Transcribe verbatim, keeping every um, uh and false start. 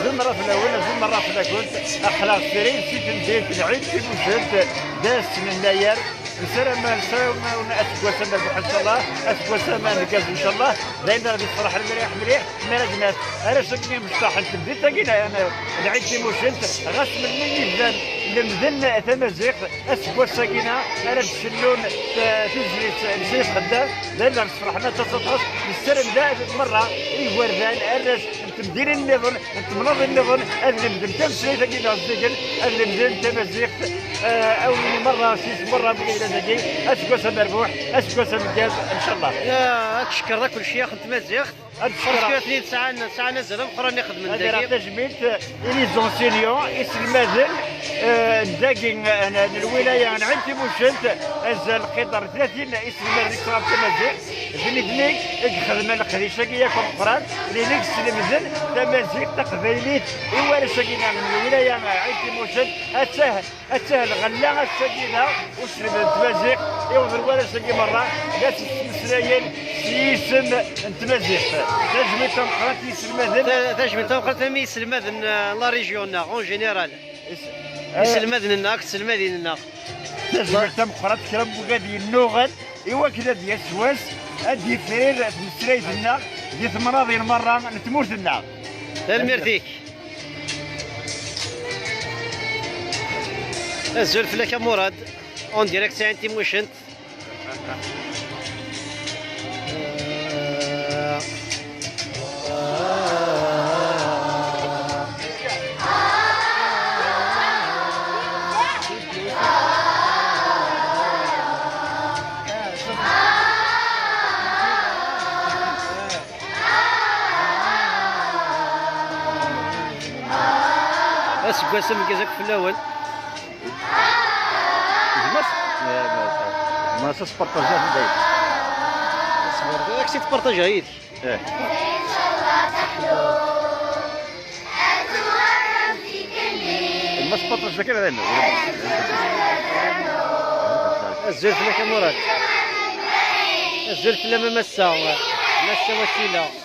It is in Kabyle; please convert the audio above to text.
Azul merra fell-awen, azul merra fell-akent. Aql-aɣ srid si temdint n Ɛid Timucent, d ass n Yennayer. Nessaram, nessaram aseggas amerbuḥ, ncallah, aseggas ameɛgaz, ncallah. D ayen ara d-yefreḥen mliḥ, mliḥ, mi ara d-naf arrac-agi imecṭaḥen n temdint-agi n, n Ɛid Timucent, ɣas melmi i bdan lemden tamaziɣt, aseggas-agi ara d-cennun, eh, tizlit n Srid Xeddam. D ayen ara d-yefreḥen aṭas, aṭas. Nessaram daɣ merra igerdan, arrac n temdinin nniḍen, n temnaḍin nniḍen, ad lemden tameslayt-agi neɣ zdigen, ad lemden tamaziɣt, eh, awi merra, sis merra, mi yella dagi, aseggas amerbuḥ, aseggas ameggaz, ncallah. Ya, ad tcekkreḍ akk lecyax n tmaziɣt. Ad tcekkreḍ. Parce que atni sɛan, sɛan azal ameqqran ixedmen ad dagi. Ad iraɣ tajmilt, eh, i les enseignants, iselmaden, eh, n dagi, eh, n, n lwilaya n Ɛin Timucent, azal qidar tlatin iselmaden i yeṣran tamaziɣt. D nitni i ixedmen leqdic-agi yakk ameqqran, d nitni i yeslemden tamaziɣt taqbaylit i warrac-agi-nneɣ n lwilaya Ɛin Timucent. Attah, attah lɣella ass-agi-nneɣ, uselmed n tmaziɣt, iwweḍ warrac-agi merra, la ttmeslayen s yisem n tmaziɣt. Tajmilt tameqqrant i yiselmaden. Ta-, tajmilt tameqqrant am yiselmaden, eh, n la région-nneɣ, en général. Is-, eh, iselmaden-nneɣ akked tselmadin-nneɣ. Tajmilt tameqqrant, kra n wigad yennuɣen i wakken ad d-yas wass, ad d-yefrir tmeslayt-nneɣ di temnaḍin merra n tmurt-nneɣ. Tanemmirt-ik. Azul fell-ak a Murad, en direct si Ɛin Timucent. Aseggas ameggaz akk fell-awen. Mas, mas, mas spartaja dayem. Ad k-tt-id-partajeɣ yid-k. Eh. Mas spartaja kan dayem. Azul fell-ak a Murad. Azul fell-am a massa. Massa Wasila.